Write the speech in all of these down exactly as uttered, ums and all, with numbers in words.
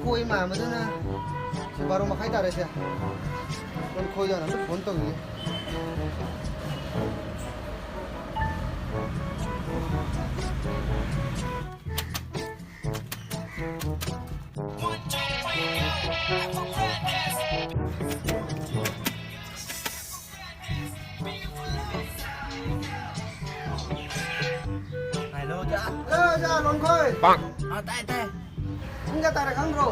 ꯀꯣꯏ ꯃꯥꯟꯕꯗꯨꯅ꯫ ꯁꯤ ꯕꯥꯔꯣ ꯃꯈꯥꯏ ꯇꯥꯔꯦꯁꯦ꯫ ꯂꯣꯟꯈꯣꯏꯗ ꯑꯝꯇ ꯐꯣꯟ ꯇꯧꯈꯤꯒꯦ꯫ ꯍꯜꯂꯣ, ꯑꯣꯖꯥ꯫ ꯍꯜꯂꯣ, ꯑꯣꯖꯥ ꯂꯣꯟꯈꯣꯏ꯫ ꯑꯥ, ꯇꯥꯏ, ꯇꯥꯏ꯫ ꯄꯨꯡ ꯀꯌꯥ ꯇꯥꯔꯦ ꯈꯪꯗ꯭ꯔꯣ?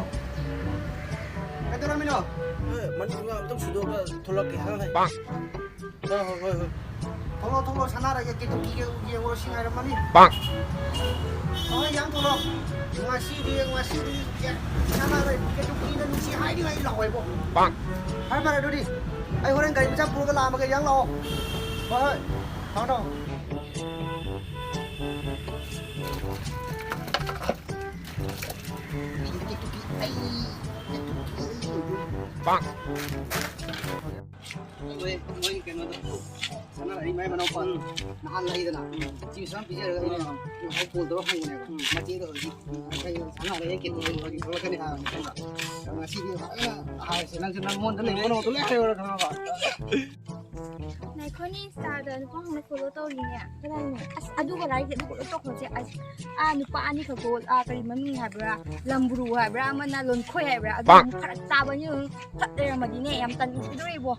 ꯀꯩꯗꯧꯔꯝꯃꯤꯅꯣ? ꯑꯦ, ꯃꯅꯤꯄꯨꯔ ꯑꯝꯇꯪ ꯁꯨꯗꯣꯛꯑꯒ ꯊꯣꯛꯂꯛꯀꯦ꯫ ꯍꯣꯏ, ꯍꯣꯏ, ꯍꯣꯏ, ꯍꯣꯏ꯫ ꯊꯣꯛꯂꯛꯑꯣ, ꯊꯣꯛꯂꯛꯑꯣ, ꯁꯅꯥꯔꯩꯒ ꯀꯦꯇꯨꯀꯤꯒ ꯌꯦꯡꯉꯨꯔꯣ, ꯁꯤ ꯉꯥꯏꯔꯝꯃꯅꯤ꯫ ꯍꯣꯏ, ꯌꯥꯝ ꯊꯣꯛꯂꯛꯑꯣ꯫ ꯉꯁꯤꯗꯤ, ꯉꯁꯤꯗꯤ ꯁꯅꯥꯔꯩ ꯀꯦꯇꯨꯀꯤꯅ ꯅꯨꯡꯁꯤ ꯍꯥꯏꯔꯤꯉꯩ ꯂꯥꯛꯑꯣꯏꯕꯣ꯫ ꯐꯔꯦ, ꯐꯔꯦ, ꯑꯗꯨꯗꯤ ꯑꯩ ꯍꯣꯔꯦꯟ ꯒꯥꯔꯤ ꯃꯆꯥ ꯄꯨꯔꯒ ꯂꯥꯛꯑꯝꯃꯒꯦ, ꯌꯥꯝ ꯂꯥꯛꯑꯣ꯫ ꯍꯣꯏ, ꯍꯣꯏ, ꯊꯝꯃꯣ, ꯊꯝꯃꯣ꯫ ꯃꯣꯏ, ꯃꯣꯏ ꯀꯩꯅꯣꯗꯣ, ꯁꯅꯥ ꯑꯩ ꯃꯥꯏ ꯃꯅꯥꯎꯄꯥ ꯅꯍꯥꯟ ꯂꯩꯗꯅ, ꯆꯤꯞꯁ ꯑꯃ ꯄꯤꯖꯔꯒ ꯑꯩꯅ ꯉꯁꯥꯏ ꯀꯣꯜ ꯇꯧꯔ ꯍꯪꯕꯅꯦꯕ꯫ ꯃꯆꯦꯗꯣ ꯍꯧꯖꯤꯛ ꯉꯁꯥꯏ ꯁꯅꯥ ꯂꯩꯔꯦ, ꯀꯦꯇꯨ ꯍꯧꯖꯤꯛ ꯊꯣꯛꯂꯛꯀꯅꯤ ꯍꯥꯏꯕꯅꯦ, ꯈꯪꯕ꯭ꯔꯥ? ꯑꯗꯣ ꯉꯁꯤꯗꯤ ꯐꯖꯅ ꯍꯥꯏꯔꯁꯦ, ꯅꯪꯁꯨ ꯅꯪꯉꯣꯟꯗ ꯂꯩꯕ ꯀꯩꯅꯣꯗꯣ ꯂꯣꯏ ꯍꯥꯏꯔꯛꯑꯣꯔ, ꯈꯪꯉꯕ? ꯉꯥꯏꯈꯣꯅꯦ, ꯏꯟꯁꯇꯥꯗ ꯅꯨꯄꯥ ꯑꯃ ꯐꯣꯂꯣ ꯇꯧꯔꯤꯅꯦ꯫ ꯀꯗꯥꯏꯅꯣ? ꯑꯁ, ꯑꯗꯨꯒ ꯂꯥꯏꯔꯤꯛꯁꯦ ꯑꯗꯨꯒ ꯂꯣꯏ ꯇꯣꯛꯈ꯭ꯔꯁꯦ꯫ ꯑꯁ, ꯑꯥ, ꯅꯨꯄꯥ ꯑꯅꯤꯈꯛꯇꯣ, ꯑꯥ, ꯀꯔꯤ ꯃꯃꯤꯡ ꯍꯥꯏꯕ꯭ꯔꯥ? ꯂꯝꯕ꯭ꯔꯨ ꯍꯥꯏꯕ꯭ꯔꯥ? ꯑꯃꯅ ꯂꯣꯟꯈꯣꯏ ꯍꯥꯏꯕ꯭ꯔꯥ? ꯑꯗꯨ ꯑꯃꯨꯛ ꯐꯔꯛ ꯇꯥꯕꯅꯤ, ꯑꯗꯨꯝ ꯐꯠ ꯂꯩꯔꯝꯃꯗꯤꯅꯦ, ꯌꯥꯝ ꯇꯟꯈꯤꯗꯣꯏꯔꯤꯕꯣ꯫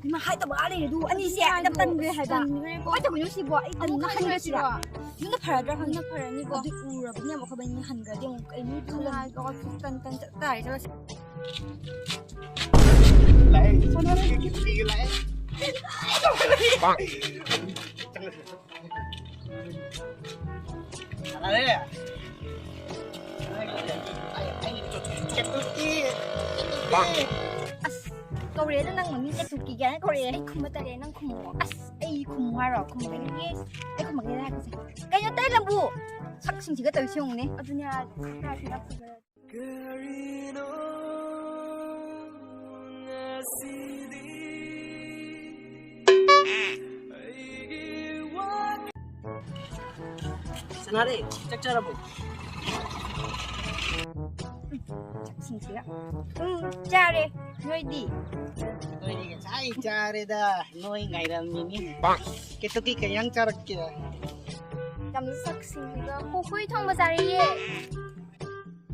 ꯏꯃꯥ, ꯍꯥꯏꯗꯕ ꯑꯥ ꯂꯩꯔꯦ ꯑꯗꯨ꯫ ꯑꯅꯤꯁꯦ ꯌꯥꯝ ꯇꯟꯈ꯭ꯔꯦ ꯍꯥꯏꯕ꯫ ꯇꯟꯈ꯭ꯔꯦꯀꯣ꯫ ꯀꯃꯥꯏꯅ ꯇꯧꯕꯅꯣ ꯁꯤꯕꯣ? ꯑꯩ ꯑꯃꯨꯛ ꯇꯟꯅ ꯍꯟꯈ꯭ꯔꯁꯤꯔꯣ? ꯍꯟꯈ꯭ꯔꯁꯤꯔꯣ? ꯑꯗꯨꯅ ꯐꯔꯗ꯭ꯔꯥ ꯈꯪꯗꯦ꯫ ꯑꯗꯨꯅ ꯐꯔꯅꯤꯀꯣ꯫ ꯑꯗꯨ ꯎꯔꯕꯅꯤꯅ ꯑꯃꯨꯛ ꯑꯩꯈꯣꯏꯕꯥꯅꯤ ꯍꯟꯈ꯭ꯔꯗꯤ ꯑꯃꯨꯛ ꯀꯩꯅꯣ ꯈꯜꯂꯝꯅꯤ꯫ ꯇꯟ, ꯇꯟ ꯆꯠ ꯇꯥꯔꯦ, ꯆꯠꯂꯁꯤ꯫ ꯂꯥꯛꯑꯦ, ꯁꯣꯝꯗ ꯂꯥꯛꯑꯦ꯫ ꯄꯥꯡ꯫ ꯆꯠꯂꯁꯤ꯫ ꯁꯥꯟꯅꯔꯦ꯫ ꯄꯥꯡ꯫ ꯑꯁ, ꯀꯧꯔꯛꯑꯦꯗ ꯅꯪ ꯃꯃꯤꯡ ꯀꯦꯇꯨꯀꯤ ꯀꯥꯏꯅ ꯀꯧꯔꯛꯑꯦ꯫ ꯑꯩ ꯈꯨꯝꯕ ꯇꯜꯂꯦ, ꯅꯪ ꯈꯨꯝꯃꯣ꯫ ꯑꯁ, ꯑꯩ ꯈꯨꯝꯃꯨ ꯍꯥꯏꯔꯣ? ꯈꯨꯝꯃꯒꯦ꯫ ꯑꯩ ꯈꯨꯝꯃꯒꯦ ꯍꯥꯏꯔꯛꯀꯁꯦ꯫ ꯀꯩꯅꯣ ꯇꯩ ꯂꯝꯕꯨ? ꯁꯛꯁꯤꯡꯁꯤꯒ ꯇꯧꯔꯤꯁꯤ ꯌꯦꯡꯉꯨꯅꯦ꯫ ꯑꯗꯨꯅꯦ ꯍꯥꯏꯁꯦ, ꯁꯛ ꯀꯌꯥ ꯊꯤꯅ ꯐꯖꯔꯦ꯫ ꯀꯔꯤꯅꯣ ꯉꯁꯤꯗꯤ ꯑꯩꯒꯤ ꯋꯥ- ꯁꯅꯥꯔꯩ, ꯆꯥꯛ ꯆꯥꯔꯕꯣ? ꯁꯤꯡꯁꯤꯒ꯫ ꯎꯝ, ꯆꯥꯔꯦ꯫ ꯅꯣꯏꯗꯤ? ꯑꯩꯈꯣꯏꯗꯤ ꯉꯁꯥꯏ ꯆꯥꯔꯦꯗ꯫ ꯅꯣꯏ ꯉꯥꯏꯔꯝꯃꯤꯅꯤ꯫ ꯀꯦꯇꯨꯀꯤ ꯀꯩ ꯏꯟꯖꯥꯡ ꯆꯥꯔꯛꯀꯦ? ꯌꯥꯝ ꯁꯛꯁꯤꯡꯁꯤꯒ꯫ ꯍꯨꯏ ꯊꯣꯡꯕ ꯆꯥꯔꯛꯑꯦ꯫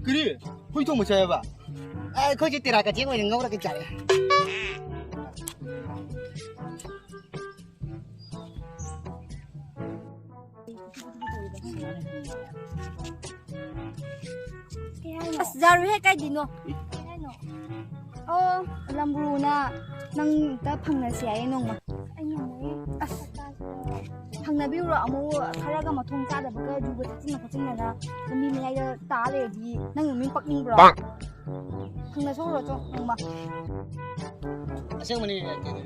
ꯀꯔꯤ? ꯍꯨꯏ ꯊꯣꯡꯕ ꯆꯥꯏꯌꯦꯕ? ꯑꯦ, ꯑꯩꯈꯣꯏꯁꯦ ꯇꯦꯔꯥ ꯀꯆꯦꯡ ꯑꯣꯏꯅ ꯉꯧꯔꯒ ꯆꯥꯏꯌꯦ꯫ ꯑꯁ, ꯌꯥꯔꯣꯏꯍꯦ, ꯀꯥꯏꯗꯩꯅꯣ? ꯑꯣ, ꯂꯝꯕ꯭ꯔꯨꯅ ꯅꯪ ꯑꯝꯇ ꯐꯪꯅꯁꯤ ꯍꯥꯏꯌꯦ ꯅꯣꯡꯃ꯫ ꯑꯁ, ꯐꯪꯅꯕꯤꯔꯨꯔꯣ, ꯑꯃꯨꯛ ꯈꯔꯒ ꯃꯊꯣꯡ ꯆꯥꯗꯕꯒ ꯌꯨꯒ ꯊꯛꯆꯤꯟꯅ ꯈꯣꯠꯆꯤꯟꯅꯅ ꯂꯝꯕꯤ ꯃꯌꯥꯏꯗ ꯇꯥ ꯂꯩꯔꯗꯤ ꯅꯪ ꯃꯤ ꯄꯛꯅꯤꯡꯕ꯭ꯔꯣ? ꯐꯪꯅ ꯊꯣꯛꯎꯔꯣ ꯆꯣ ꯅꯣꯡꯃ꯫ ꯑꯁꯦꯡꯕꯅꯤ,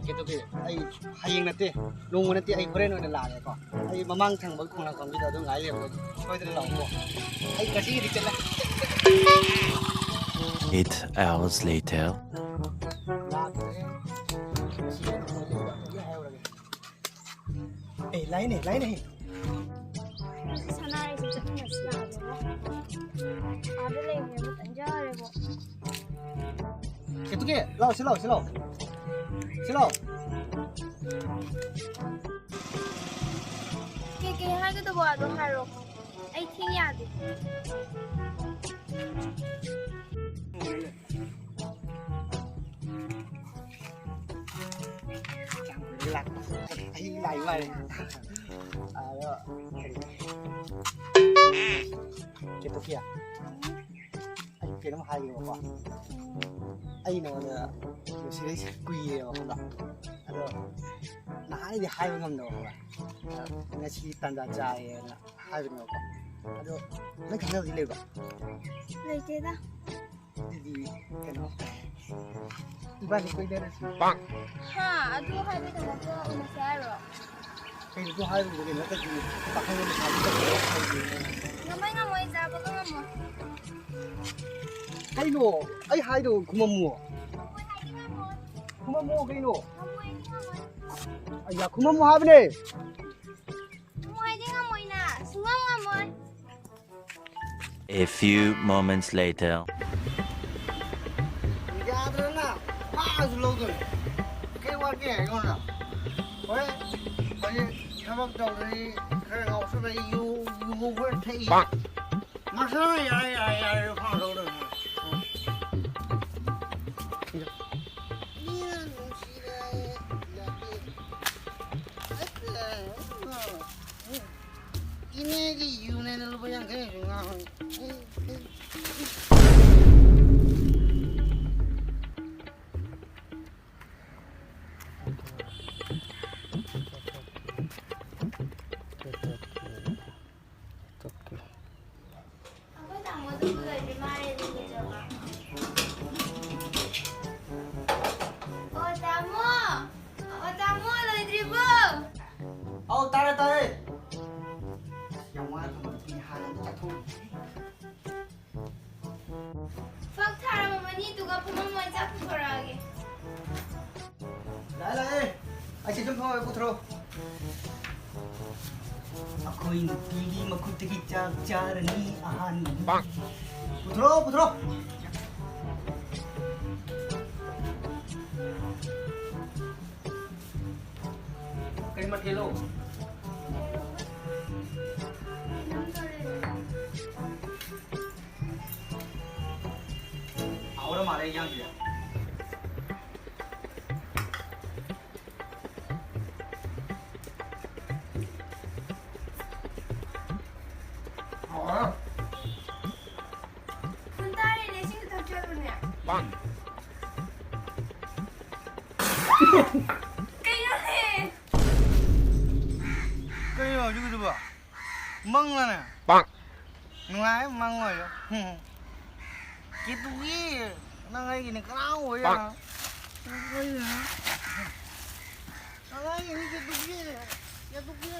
ꯀꯦꯇꯨꯀꯤ, ꯑꯩ ꯍꯌꯦꯡ ꯅꯠꯇꯦ, ꯅꯣꯡꯃ ꯅꯠꯇꯦ, ꯑꯩ ꯍꯣꯔꯦꯟ ꯑꯣꯏꯅ ꯂꯥꯛꯑꯒꯦꯀꯣ꯫ ꯑꯩ ꯃꯃꯥꯡ ꯊꯪꯕ ꯈꯣꯡꯅꯥꯡ ꯈꯣꯡꯕꯤꯗꯣ ꯑꯗꯨꯝ ꯉꯥꯏ ꯂꯩꯔꯝꯃꯣ꯫ ꯁꯣꯏꯗꯅ ꯂꯥꯛꯑꯣꯀꯣ꯫ ꯑꯩ ꯉꯁꯤꯒꯤꯗꯤ ꯆꯠꯂꯦ꯫ Eight hours later. ꯂꯥꯛꯇ꯭ꯔꯦ꯫ ꯉꯁꯤ ꯍꯥꯏꯍꯧꯔꯒꯦ꯫ ꯑꯦ, ꯂꯥꯛꯏꯅꯦ, ꯂꯥꯛꯏꯅꯦ꯫ ꯁꯅꯥꯔꯩꯁꯦ ꯆꯠꯃꯤꯟꯅꯁꯤ ꯌꯥꯕ꯭ꯔꯣ? ꯑꯥꯗ ꯂꯩꯕꯅꯦꯕ, ꯇꯟꯖꯔꯦꯕꯣ꯫ ꯀꯦꯇꯨꯀꯤ, ꯂꯥꯎ, ꯁꯤ ꯂꯥꯎ, ꯁꯤ ꯂꯥꯎ꯫ ꯁꯤ ꯂꯥꯎ꯫ ꯀꯩꯀꯩ ꯍꯥꯏꯒꯗꯕ ꯋꯥꯗꯣ ꯍꯥꯏꯔꯣ꯫ ꯑꯩ ꯊꯦꯡ ꯌꯥꯗꯦ꯫ ꯂꯥꯛꯄ꯫ ꯑꯩ ꯂꯥꯛꯏ ꯃꯥꯜꯂꯦ꯫ ꯑꯗꯣ, ꯀꯔꯤ? ꯀꯦꯇꯣꯀꯤꯌꯥ, ꯑꯩ ꯀꯩꯅꯣꯝ ꯍꯥꯏꯒꯦꯕꯀꯣ꯫ ꯑꯩ ꯅꯉꯣꯟꯗ ꯅꯨꯡꯁꯤꯔꯛꯏꯁꯦ ꯀꯨꯏꯔꯦꯕ, ꯈꯪꯕ꯭ꯔꯥ? ꯑꯗꯣ ꯅꯍꯥꯟꯗꯤ ꯍꯥꯏꯕ ꯉꯝꯗꯕ, ꯈꯪꯕ꯭ꯔꯥ? ꯉꯁꯤ ꯇꯥꯟꯖꯥ ꯆꯥꯔꯦꯅ ꯍꯥꯏꯕꯅꯦꯕꯀꯣ꯫ ꯑꯗꯣ ꯅꯪ ꯈꯪꯅꯕꯗꯤ ꯂꯩꯕ꯭ꯔꯥ? ꯂꯩꯇꯦꯗ꯫ ꯑꯗꯨꯗꯤ ꯀꯩꯅꯣ, ꯏꯕꯥꯅꯤ ꯀꯣꯏꯅꯔꯁꯤ꯫ ꯍꯥ, ꯑꯗꯨ ꯍꯥꯏꯕꯩꯗꯃꯛꯇ ꯎꯅꯁꯦ ꯍꯥꯏꯔꯣ? ꯀꯩꯅꯣ ꯑꯗꯨ ꯍꯥꯏꯕꯗꯨꯗꯤ ꯅꯠꯇꯗꯤ ꯄꯥꯈꯪ ꯑꯃ ꯁꯥꯕꯤ ꯆꯠꯄꯗꯣ ꯍꯥꯏꯕꯗꯨꯅꯦ꯫ ꯉꯝꯃꯣꯏ, ꯉꯝꯃꯣꯏ, ꯆꯥꯕꯒ ꯉꯝꯃꯣꯏ꯫ ꯀꯩꯅꯣ? ꯑꯩ ꯍꯥꯏꯗꯣ ꯈꯨꯃꯝꯃꯣ꯫ ꯉꯝꯃꯣꯏ ꯍꯥꯏꯗꯤ ꯉꯝꯃꯣꯏ꯫ ꯈꯨꯃꯝꯃꯣ ꯀꯩꯅꯣ? ꯉꯝꯃꯣꯏ ꯍꯥꯏꯗꯤ ꯉꯝꯃꯣꯏ꯫ ꯑꯩꯌꯥ, ꯈꯨꯃꯝꯃꯣ ꯍꯥꯏꯕꯅꯦ꯫ ꯉꯝꯃꯣꯏ ꯍꯥꯏꯗꯤ ꯉꯝꯃꯣꯏꯅ꯫ ꯁꯨꯡꯉꯝ ꯉꯝꯃꯣꯏ꯫ A few moments later. ꯃꯥꯁꯨ ꯂꯧꯗꯣꯏꯅꯦ꯫ ꯀꯩ ꯋꯥꯠꯀꯦ ꯑꯩꯉꯣꯟꯗ? ꯍꯣꯏ, ꯍꯧꯖꯤꯛ ꯊꯕꯛ ꯇꯧꯗ꯭ꯔꯗꯤ ꯈꯔ ꯉꯥꯎꯁꯜꯂꯛꯏ, ꯌꯨ, ꯌꯨ ꯈꯔ ꯊꯛꯏ꯫ ꯃꯁꯥꯅ ꯌꯥꯔꯦ, ꯌꯥꯔꯦ, ꯌꯥꯔꯦ, ꯐꯥꯎ ꯂꯧꯗꯣꯏꯅꯦ꯫ ꯃꯤꯅ ꯅꯨꯡꯁꯤꯔꯦ, ꯌꯥꯗꯦ꯫ ꯏꯅꯦꯒꯤ ꯌꯨꯅꯦꯅ ꯂꯨꯄꯥ ꯌꯥꯡꯈꯩ ꯑꯃꯁꯨ ꯉꯥꯡꯉꯤ꯫ ꯑꯩꯈꯣꯏ ꯇꯥꯃꯣꯗꯨꯕꯨ ꯂꯣꯏꯗ꯭ꯔꯤ ꯃꯥꯜꯂꯦ, ꯑꯗꯨꯒꯤ ꯆꯠꯄ꯫ ꯑꯣ, ꯇꯥꯃꯣ! ꯑꯣ, ꯇꯥꯃꯣ, ꯂꯣꯏꯗ꯭ꯔꯤꯕꯣ? ꯑꯧ, ꯇꯥꯔꯦ, ꯇꯥꯔꯦ꯫ ꯑꯁ, ꯌꯥꯝ ꯋꯥꯅ ꯊꯣꯡꯉꯛꯄꯅꯤ, ꯍꯥꯟꯅ ꯑꯝꯇ ꯆꯥꯊꯣꯛꯎꯒꯦ꯫ ꯐꯛ ꯊꯥꯔꯝꯃꯅꯤ, ꯑꯗꯨꯒ ꯐꯝꯃꯝꯃꯣ, ꯑꯩ ꯆꯥꯛ ꯄꯨꯊꯣꯔꯛꯑꯒꯦ꯫ ꯂꯥꯛꯑꯦ, ꯂꯥꯛꯑꯦ꯫ ꯑꯩ ꯁꯤ ꯁꯨꯝ ꯐꯝꯃꯒ ꯄꯨꯊꯣꯔꯛꯑꯣ꯫ ꯑꯩꯈꯣꯏ ꯅꯨꯄꯤꯒꯤ ꯃꯈꯨꯠꯇꯒꯤ ꯆꯥꯛ ꯆꯥꯔꯅꯤ ꯑꯍꯥꯟꯕꯅꯤ꯫ ꯄꯨꯊꯣꯔꯛꯑꯣ, ꯄꯨꯊꯣꯔꯛꯑꯣ꯫ ꯀꯩ ꯃꯊꯦꯜꯅꯣ? ꯍꯥꯎꯔ ꯃꯥꯜꯂꯦ ꯏꯟꯖꯥꯡꯁꯤꯗꯤ꯫ ꯍꯥꯎꯔꯦ꯫ ꯐꯨꯟ ꯇꯥꯔꯦꯅꯦ, ꯏꯁꯤꯡꯗ ꯊꯛꯆꯜꯂꯨꯅꯦ꯫ ꯀꯩꯅꯣꯅꯦ? ꯀꯩꯅꯣ ꯍꯧꯖꯤꯛꯀꯤꯗꯨꯕꯣ? ꯃꯪꯂꯥꯅꯦ? ꯅꯨꯡꯉꯥꯏ, ꯃꯪ ꯑꯣꯏꯔꯣ꯫ ꯀꯦꯇꯨꯒꯤ, ꯅꯪ ꯑꯩꯒꯤꯅꯦ, ꯀꯅꯥ ꯑꯣꯏ ꯌꯥ? ꯅꯪ ꯑꯩꯒꯤꯅꯦ, ꯀꯦꯇꯨꯒꯤ, ꯀꯦꯇꯨꯒꯤ꯫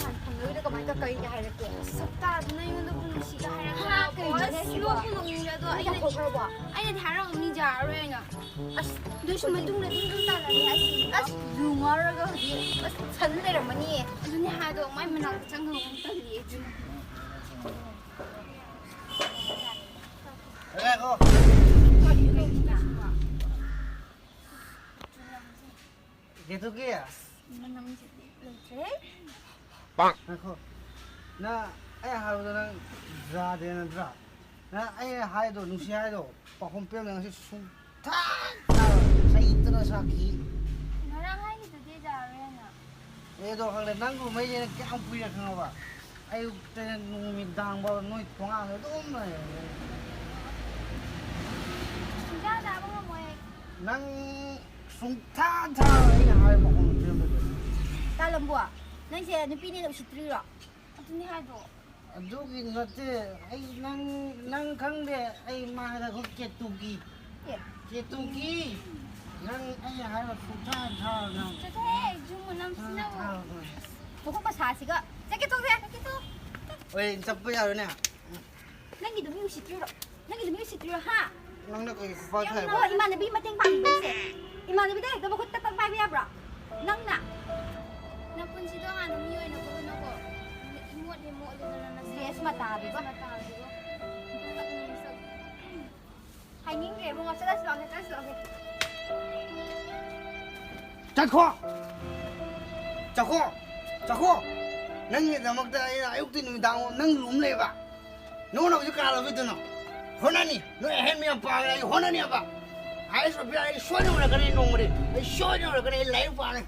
ꯅꯍꯥꯟ ꯐꯪꯅꯕꯗ ꯀꯃꯥꯏꯅ ꯇꯧ-, ꯀꯔꯤ ꯍꯥꯏꯔꯛꯀꯦ? ꯁꯛꯇꯥꯗꯨꯅ ꯑꯩꯉꯣꯟꯗ ꯅꯨꯡꯁꯤꯒ ꯍꯥꯏꯔꯛꯇꯅ꯫ ꯍꯥ, ꯀꯩꯅꯣꯅꯦ ꯑꯁ, ꯁꯤꯕꯣ? ꯅꯣꯛꯄꯨ ꯅꯣꯛꯅꯤꯡꯉꯦ ꯑꯗꯣ꯫ ꯅꯪ ꯑꯩꯅ ꯇꯧꯊꯣꯛꯈ꯭ꯔꯕꯣ? ꯑꯩꯅꯗꯤ ꯍꯥꯏꯔꯝꯒꯅꯤ ꯌꯥꯔꯔꯣꯏꯅ꯫ ꯑꯁ, ꯑꯗꯨꯏꯁꯨ ꯃꯇꯨꯡꯗ ꯑꯗꯨꯝ ꯑꯗꯨꯝ ꯇꯥꯟꯅꯔꯦ ꯍꯥꯏꯁꯤꯅꯤ꯫ ꯑꯁ, ꯌꯨ ꯉꯥꯎꯔꯒ ꯍꯧꯖꯤꯛ, ꯑꯁ, ꯁꯟ ꯂꯩꯔꯝꯃꯅꯤꯌꯦ꯫ ꯑꯗꯨꯅꯦ ꯍꯥꯏꯗꯣ, ꯃꯥꯏ ꯃꯅꯥꯛꯇ ꯆꯪꯉꯒ ꯑꯃꯨꯛ ꯇꯜꯂꯤꯌꯦ ꯑꯗꯨꯅ꯫ ꯉꯥꯏꯈꯣ꯫ ꯀꯩꯗꯧꯒꯦ? ꯃꯅꯝꯁꯤꯗꯤ ꯂꯩꯇ꯭ꯔꯦ꯫ ꯉꯥꯏꯈꯣ꯫ ꯅꯪ ꯑꯩ ꯍꯥꯏꯕꯗꯣ ꯅꯪ ꯌꯥꯗꯦ ꯅꯠꯇ꯭ꯔꯥ? ꯅꯪ ꯑꯩ ꯍꯥꯏꯗꯣ, ꯅꯨꯡꯁꯤ ꯍꯥꯏꯗꯣ, ꯄꯥꯎꯈꯨꯝ ꯄꯤꯔꯝꯗ ꯉꯁꯤ ꯁꯨꯡꯊꯥ ꯊꯥꯔꯣꯏ꯫ ꯁꯩꯇꯅ ꯁꯥꯈꯤ꯫ ꯉꯔꯥꯡ ꯍꯥꯏꯈꯤꯗꯨꯗꯤ ꯌꯥꯔꯣꯏꯅ꯫ ꯑꯦꯗꯣ ꯈꯪꯗꯦ, ꯅꯪꯕꯨ ꯃꯩ ꯂꯩꯅ ꯀꯌꯥꯝ ꯀꯨꯏꯔꯦ ꯈꯪꯉꯕ? ꯑꯌꯨꯛꯇ ꯅꯨꯃꯤꯗꯥꯡ ꯐꯥꯎ ꯅꯣꯏ ꯊꯣꯡꯒꯥꯟꯗ ꯑꯗꯨꯝ ꯂꯩꯔꯦ꯫ ꯁꯨꯡꯆꯥ ꯆꯥꯕ ꯉꯝꯃꯣꯏ ꯑꯩ꯫ ꯅꯪ ꯁꯨꯡꯊꯥ ꯊꯥꯔꯣꯏ, ꯑꯩꯅ ꯍꯥꯏꯕ ꯃꯈꯣꯡ ꯊꯦꯡꯕꯗ꯫ ꯇꯥꯂꯝꯕꯨ, ꯅꯪꯁꯦ ꯅꯨꯄꯤꯅꯦꯅ ꯎꯁꯤꯠꯇ꯭ꯔꯤꯔꯣ? ꯑꯗꯨꯅꯤ ꯍꯥꯏꯗꯣ꯫ ꯑꯗꯨꯒꯤ ꯅꯠꯇꯦ, ꯑꯩ ꯅꯪ, ꯅꯪ ꯈꯪꯗꯦ, ꯑꯩ ꯃꯥꯗ ꯈꯨꯠ ꯀꯦꯇꯨꯒꯤ꯫ ꯑꯦ. ꯀꯦꯇꯨꯒꯤ꯫ ꯅꯪ ꯑꯩꯅ ꯍꯥꯏꯕ ꯁꯨꯡꯊꯥ ꯊꯥꯔꯣꯏ ꯅꯪ꯫ ꯆꯠꯊꯣꯛꯑꯦ, ꯖꯨ ꯃꯅꯝꯁꯤꯅꯕꯨ꯫ ꯊꯥꯔꯣꯏ꯫ ꯃꯈꯨꯠ ꯃꯁꯥꯁꯤꯒ꯫ ꯆꯠꯀꯦ ꯊꯣꯛꯁꯦ꯫ ꯍꯣꯏ, ꯆꯠꯄ ꯌꯥꯔꯣꯏꯅꯦ꯫ ꯅꯪꯒꯤꯗꯣ ꯃꯤ ꯎꯁꯤꯠꯇ꯭ꯔꯤꯔꯣ? ꯅꯪꯒꯤꯗꯣ ꯃꯤ ꯎꯁꯤꯠꯇ꯭ꯔꯤꯔꯣ, ꯍꯥ? ꯅꯪꯅ ꯀꯩ ꯈꯨꯄꯥꯛ ꯊꯥꯏꯕ? ꯑꯣ, ꯏꯃꯥꯟꯅꯕꯤ ꯃꯇꯦꯡ ꯄꯥꯡꯉꯤꯕꯁꯦ꯫ ꯏꯃꯥꯟꯅꯕꯤꯗ ꯍꯦꯛꯇ ꯃꯈꯨꯠ ꯇꯛ ꯇꯛ ꯄꯥꯏꯕ ꯌꯥꯕ꯭ꯔꯣ? ꯅꯪꯅ? ꯅꯄꯨꯟꯁꯤꯗꯣ ꯍꯥꯟꯅ ꯃꯤ ꯑꯣꯏꯅꯕ ꯍꯣꯠꯅꯀꯣ꯫ ꯏꯃꯣꯠ ꯍꯦꯛ ꯃꯣꯠꯂꯦꯗꯅ ꯅꯁꯥ꯫ ꯗ꯭ꯔꯦꯁ ꯃꯇꯥꯗꯨꯒ꯫ ꯗ꯭ꯔꯦꯁ ꯃꯇꯥꯗꯨꯒ꯫ ꯅꯁꯛ ꯅꯁꯛ꯫ ꯍꯥꯏꯅꯤꯡꯗ꯭ꯔꯦ ꯏꯕꯨꯡꯉꯣ, ꯆꯠꯂꯁꯤ ꯂꯥꯛꯑꯣꯅꯦ, ꯆꯠꯂꯁꯤ ꯂꯥꯛꯑꯣꯅꯦ꯫ ꯆꯠꯈꯣ! ꯆꯠꯈꯣ! ꯆꯠꯈꯣ! ꯅꯪꯒꯤꯗꯃꯛꯇ ꯑꯩꯅ ꯑꯌꯨꯛꯇꯤ ꯅꯨꯃꯤꯗꯥꯡ ꯅꯪ ꯂꯨꯝ ꯂꯩꯕ꯫ ꯅꯉꯣꯟꯗ ꯍꯧꯖꯤꯛ ꯀꯅꯥ ꯂꯧꯕꯤꯗꯣꯏꯅꯣ? ꯍꯣꯠꯅꯅꯤ꯫ ꯅꯣꯏ ꯑꯍꯦꯟ ꯃꯌꯥꯝ ꯄꯥꯔꯒ ꯑꯩ ꯍꯣꯠꯅꯅꯤꯕ꯫ ꯑꯥꯏ ꯑꯦꯁ ꯑꯣꯐꯤꯁꯥꯔ ꯑꯩ ꯁꯣꯏꯗꯅ ꯑꯣꯏꯔꯛꯀꯅꯤ ꯅꯣꯡꯃꯗꯤ꯫ ꯑꯩ ꯁꯣꯏꯗꯅ ꯑꯣꯏꯔꯛꯀꯅꯤ꯫ ꯑꯩ ꯂꯥꯏꯔꯤꯛ ꯄꯥꯅꯤ꯫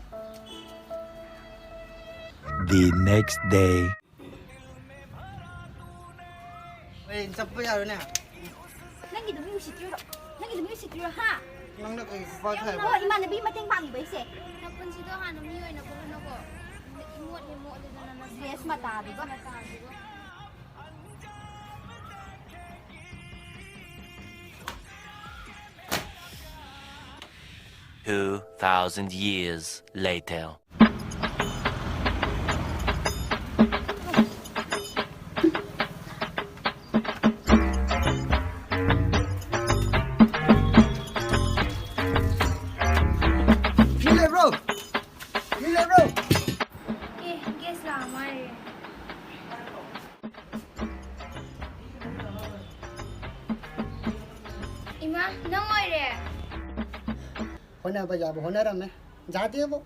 The next day. ꯑꯩ ꯆꯠꯄ ꯌꯥꯔꯣꯏꯅꯦ꯫ ꯅꯪꯒꯤꯗꯣ ꯃꯤ ꯎꯁꯤꯠꯇ꯭ꯔꯤꯔꯣ? ꯅꯪꯒꯤꯗꯣ ꯃꯤ ꯎꯁꯤꯠꯇ꯭ꯔꯤꯔꯣ, ꯍꯥ? ꯅꯪꯅ ꯀꯩ ꯈꯨꯄꯥꯛ ꯊꯥꯏꯕ? ꯑꯣ, ꯏꯃꯥꯟꯅꯕꯤ ꯃꯇꯦꯡ ꯄꯥꯡꯉꯤꯕ ꯑꯩꯁꯦ꯫ ꯅꯄꯨꯟꯁꯤꯗꯣ ꯍꯥꯟꯅ ꯃꯤ ꯑꯣꯏꯅꯕ ꯍꯣꯠꯅꯀꯣ꯫ ꯏꯃꯣꯠ ꯍꯦꯛ ꯃꯣꯠꯂꯦꯗꯅ ꯅꯁꯥ꯫ ꯗ꯭ꯔꯦꯁ ꯃꯇꯥꯗꯨꯒ꯫ ꯃꯇꯥꯗꯨꯒ꯫ Two thousand years later. ꯃꯤ ꯂꯩꯕ꯭ꯔꯣ? ꯃꯤ ꯂꯩꯕ꯭ꯔꯣ? ꯑꯦ, ꯒꯦꯁ ꯂꯥꯛꯑ ꯃꯥꯜꯂꯦ꯫ ꯏꯃꯥ, ꯅꯪ ꯑꯣꯏꯔꯦ? ꯍꯣꯠꯅꯕ ꯌꯥꯕ ꯍꯣꯠꯅꯔꯝꯃꯦ꯫ ꯌꯥꯗꯦꯕꯣ꯫